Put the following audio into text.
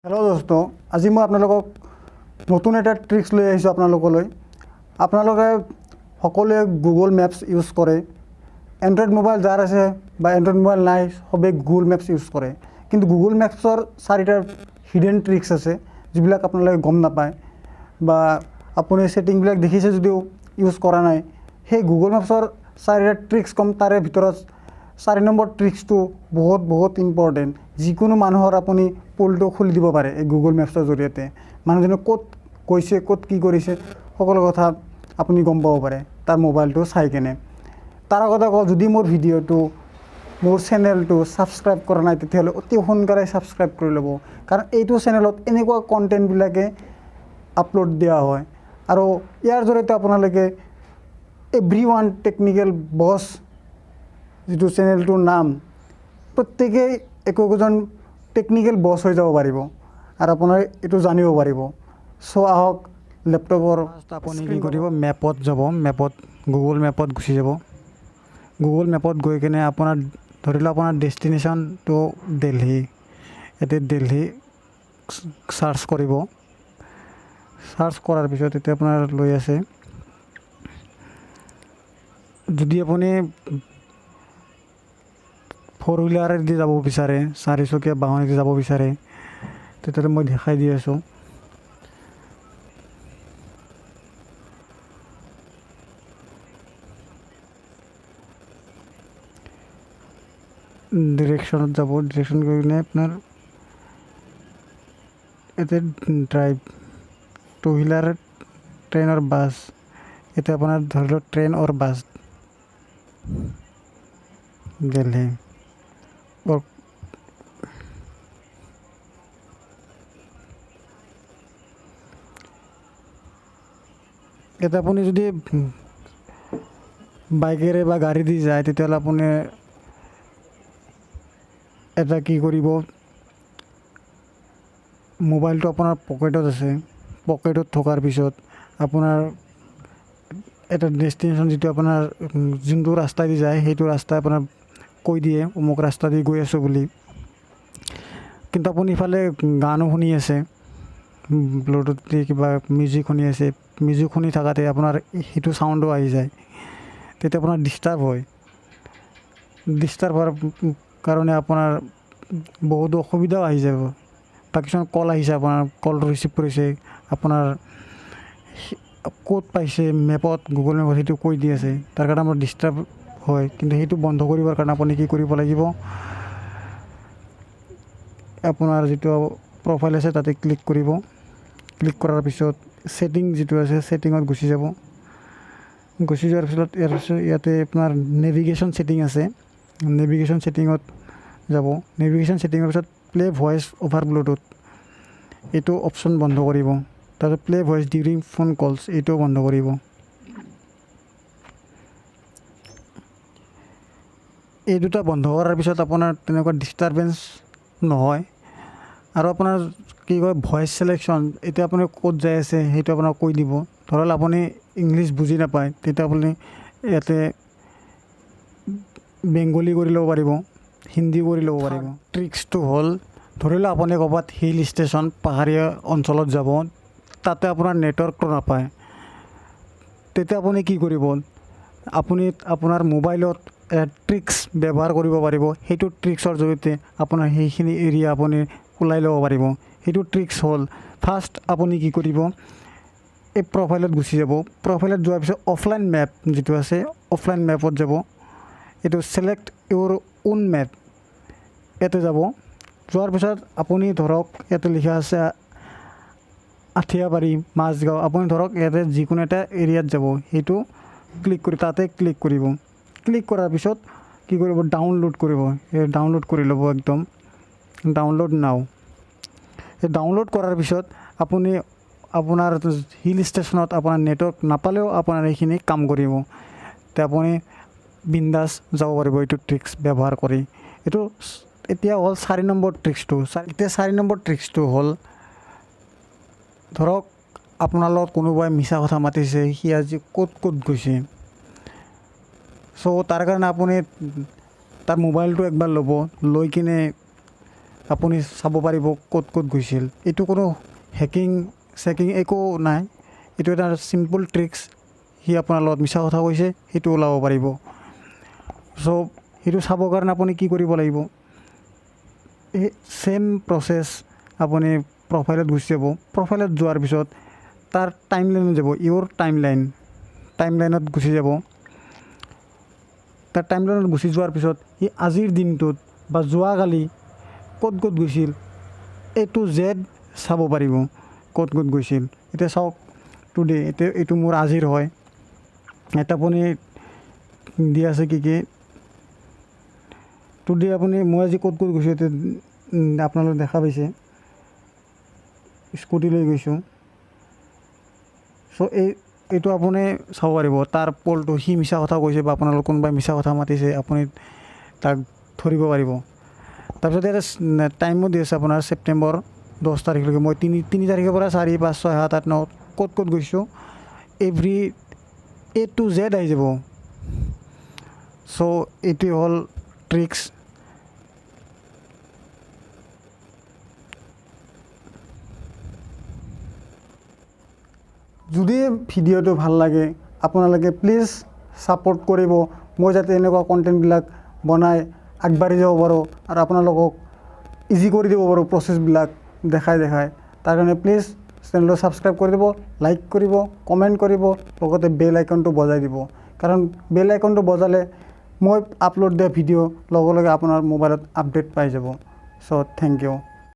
Hello' দোস্ত, আজি মই আপোনালোকক নতুন এটা ট্ৰিক্স লৈ আহিছোঁ আপোনালোকলৈ। আপোনালোকে সকলোৱে গুগল মেপছ ইউজ কৰে। এণ্ড্ৰইড মোবাইল যাৰ আছে বা এণ্ড্ৰইড মোবাইল নাই, চবেই গুগল মেপছ ইউজ কৰে। কিন্তু গুগল মেপছৰ চাৰিটা হিডেন ট্ৰিক্স আছে, যিবিলাক আপোনালোকে গম নাপায় বা আপুনি ছেটিংবিলাক দেখিছে যদিও ইউজ কৰা নাই। সেই গুগল মেপছৰ চাৰিটা ট্ৰিক্স ক'ম, তাৰে ভিতৰত 4 নম্বৰ ট্ৰিক্সটো বহুত বহুত ইম্পৰ্টেণ্ট। যিকোনো মানুহৰ আপুনি পোলটো খুলি দিব পাৰে এই গুগল মেপছৰ জৰিয়তে। মানুহজনে ক'ত গৈছে, ক'ত কি কৰিছে, সকলো কথা আপুনি গম পাব পাৰে তাৰ মোবাইলটো চাই কেনে। তাৰ আগতে কওঁ, যদি মোৰ ভিডিঅ'টো, মোৰ চেনেলটো ছাবস্ক্ৰাইব কৰা নাই, তেতিয়াহ'লে অতি সোনকালে ছাবস্ক্ৰাইব কৰি ল'ব, কাৰণ এইটো চেনেলত এনেকুৱা কণ্টেণ্টবিলাকে আপলোড দিয়া হয়। আৰু ইয়াৰ জৰিয়তে আপোনালোকে এভৰি ওৱান টেকনিকেল বছ যিটো চেনেলটোৰ নাম, প্ৰত্যেকেই একো একোজন টেকনিকেল বছ হৈ যাব পাৰিব আৰু আপোনাৰ এইটো জানিব পাৰিব। চ' আহক লেপটপৰ আপুনি কি কৰিব, মেপত যাব, মেপত গুগল মেপত গুচি যাব। গুগল মেপত গৈ কেনে আপোনাৰ ধৰি লওক আপোনাৰ ডেষ্টিনেশ্যনটো দেলহি, এতিয়া দেলহি চাৰ্চ কৰিব। চাৰ্চ কৰাৰ পিছত এতিয়া আপোনাৰ লৈ আছে, যদি আপুনি ফ'ৰ হুইলাৰেদি যাব বিচাৰে, চাৰিচকীয়া বাহনেদি যাব বিচাৰে, তেতিয়াহ'লে মই দেখাই দি আছোঁ। ডিৰেকশ্যনত যাব, ডিৰেকশ্যন গৈ কিনে আপোনাৰ ইয়াতে ড্ৰাইভ, টু হুইলাৰ, ট্ৰেইন অৰ বাছ, এতিয়া আপোনাৰ ধৰি লওক ট্ৰেইন অৰ বাছ দিল্লী। ইয়াতে আপুনি যদি বাইকেৰে বা গাড়ী দি যায়, তেতিয়াহ'লে আপুনি এটা কি কৰিব, মোবাইলটো আপোনাৰ পকেটত আছে, পকেটত থকাৰ পিছত আপোনাৰ এটা ডেষ্টিনেশ্যন যিটো আপোনাৰ যোনটো ৰাস্তা দি যায়, সেইটো ৰাস্তা আপোনাৰ কৈ দিয়ে অমুক ৰাস্তা দি গৈ আছোঁ বুলি। কিন্তু আপুনি ইফালে গানো শুনি আছে, ব্লুটুথ দি কিবা মিউজিক শুনি আছে, মিউজিক শুনি থাকোঁতে আপোনাৰ সেইটো চাউণ্ডো আহি যায়, তেতিয়া আপোনাৰ ডিষ্টাৰ্ব হয়। ডিষ্টাৰ্ব হোৱাৰ কাৰণে আপোনাৰ বহুতো অসুবিধাও আহি যাব। বা কিছুমান কল আহিছে, আপোনাৰ কলটো ৰিচিভ কৰিছে, আপোনাৰ ক'ত পাইছে মেপত, গুগল মেপত সেইটো কৈ দি আছে, তাৰ কাৰণে আপোনাৰ ডিষ্টাৰ্ব হয়। কিন্তু সেইটো বন্ধ কৰিবৰ কাৰণে আপুনি কি কৰিব লাগিব, আপোনাৰ যিটো প্ৰফাইল আছে তাতে ক্লিক কৰিব। ক্লিক কৰাৰ পিছত ছেটিং যিটো আছে ছেটিঙত গুচি যাব। গুচি যোৱাৰ পিছত ইয়াৰ পিছত ইয়াতে আপোনাৰ নেভিগেশ্যন ছেটিং আছে, নেভিগেশ্যন ছেটিঙত যাব। নেভিগেশ্যন ছেটিঙৰ পিছত প্লে' ভইচ অভাৰ ব্লুটুথ এইটো অপশ্যন বন্ধ কৰিব। তাৰপিছত play voice during phone calls এইটোও বন্ধ কৰিব। এই দুটা বন্ধ কৰাৰ পিছত আপোনাৰ তেনেকুৱা ডিষ্টাৰবেঞ্চ নহয়। আৰু আপোনাৰ কি কয় ভইচ চিলেকশ্যন, এতিয়া আপুনি ক'ত যাই আছে সেইটো আপোনাক কৈ দিব। ধৰক আপুনি ইংলিছ বুজি নাপায়, তেতিয়া আপুনি ইয়াতে বেংগলী কৰি ল'ব পাৰিব, হিন্দী কৰি ল'ব পাৰিব। ট্ৰিক্সটো হ'ল, ধৰি লওক আপুনি ক'ৰবাত হিল ষ্টেচন পাহাৰীয়া অঞ্চলত যাব, তাতে আপোনাৰ নেটৱৰ্কটো নাপায়, তেতিয়া আপুনি কি কৰিব, আপুনি আপোনাৰ মোবাইলত এটা ট্ৰিক্স ব্যৱহাৰ কৰিব পাৰিব। সেইটো ট্ৰিক্সৰ জৰিয়তে আপোনাৰ সেইখিনি এৰিয়া আপুনি ওলাই ল'ব পাৰিব। সেইটো ট্ৰিক্স হ'ল, ফাৰ্ষ্ট আপুনি কি কৰিব, এই প্ৰফাইলত গুচি যাব। প্ৰফাইলত যোৱাৰ পিছত অফলাইন মেপ যিটো আছে, অফলাইন মেপত যাব। এইটো ছিলেক্ট ইউৰ ওন মেপ ইয়াতে যাব। যোৱাৰ পিছত আপুনি ধৰক ইয়াতে লিখা আছে আঠিয়াবাৰী, মাজগাঁও, আপুনি ধৰক ইয়াতে যিকোনো এটা এৰিয়াত যাব, সেইটো ক্লিক কৰি তাতে ক্লিক কৰিব। ক্লিক কৰাৰ পিছত কি কৰিব, ডাউনলোড কৰিব। এই ডাউনলোড কৰি ল'ব একদম, ডাউনলোড নাও। এই ডাউনলোড কৰাৰ পিছত আপুনি আপোনাৰ হিল ষ্টেচনত আপোনাৰ নেটৱৰ্ক নাপালেও আপোনাৰ এইখিনি কাম কৰিব। তে আপুনি বিন্দাছ যাব পাৰিব এইটো ট্ৰিক্স ব্যৱহাৰ কৰি। এইটো এতিয়া হ'ল 4 নম্বৰ ট্ৰিক্সটো। এতিয়া 4 নম্বৰ ট্ৰিক্সটো হ'ল, ধৰক আপোনাৰ লগত কোনোবাই মিছা কথা মাতিছে, সি আজি ক'ত ক'ত গৈছে, চ' তাৰ কাৰণে আপুনি তাৰ মোবাইলটো একবাৰ ল'ব, লৈ কিনে আপুনি চাব পাৰিব ক'ত ক'ত গৈছিল। এইটো কোনো হেকিং চেকিং একো নাই, এইটো এটা চিম্পল ট্ৰিক্স। সি আপোনাৰ লগত মিছা কথা কৈছে, সেইটো ওলাব পাৰিব। চ' সেইটো চাবৰ কাৰণে আপুনি কি কৰিব লাগিব, এই ছেইম প্ৰচেছ আপুনি প্ৰফাইলত গুচি যাব। প্ৰফাইলত যোৱাৰ পিছত তাৰ টাইম লাইনত যাব, ইউৰ টাইম লাইন, টাইম লাইনত গুচি যাব। তাৰ টাইম লাইনত গুচি যোৱাৰ পিছত সি আজিৰ দিনটোত বা যোৱাকালি ক'ত ক'ত গৈছিল এ টু জেড চাব পাৰিব, ক'ত ক'ত গৈছিল। এতিয়া চাওক টুডে, এতিয়া এইটো মোৰ আজিৰ হয়। ইয়াত আপুনি দি আছে কি কি টুডে, আপুনি মই আজি ক'ত ক'ত গৈছোঁ এতিয়া আপোনালোকে দেখা পাইছে, স্কুটি লৈ গৈছোঁ। চ' এইটো আপুনি চাব পাৰিব তাৰ পলটো, সি মিছা কথা কৈছে বা আপোনালোক কোনোবাই মিছা কথা মাতিছে, আপুনি তাক ধৰিব পাৰিব। তাৰপিছত ইয়াতে টাইমো দি আছে আপোনাৰ ছেপ্টেম্বৰ 10 তাৰিখলৈকে, মই 3 তাৰিখৰ পৰা 4 5 6 7 8 9 ক'ত ক'ত গৈছোঁ, এভৰি এ টু জেড আহি যাব। চ' এইটোৱে হ'ল ট্ৰিক্স। যদি ভিডিঅ'টো ভাল লাগে আপোনালোকে প্লিজ ছাপোৰ্ট কৰিব, মই যাতে এনেকুৱা কণ্টেণ্টবিলাক বনাই আগবাঢ়ি যাব পাৰোঁ আৰু আপোনালোকক ইজি কৰি দিব পাৰোঁ প্ৰচেছবিলাক দেখাই দেখাই। তাৰ কাৰণে প্লিজ চেনেলটো ছাবস্ক্ৰাইব কৰি দিব, লাইক কৰিব, কমেণ্ট কৰিব, লগতে বেল আইকনটো বজাই দিব। কাৰণ বেল আইকনটো বজালে মই আপলোড দিয়া ভিডিঅ' লগে লগে আপোনাৰ মোবাইলত আপডেট পাই যাব। চ' thank U.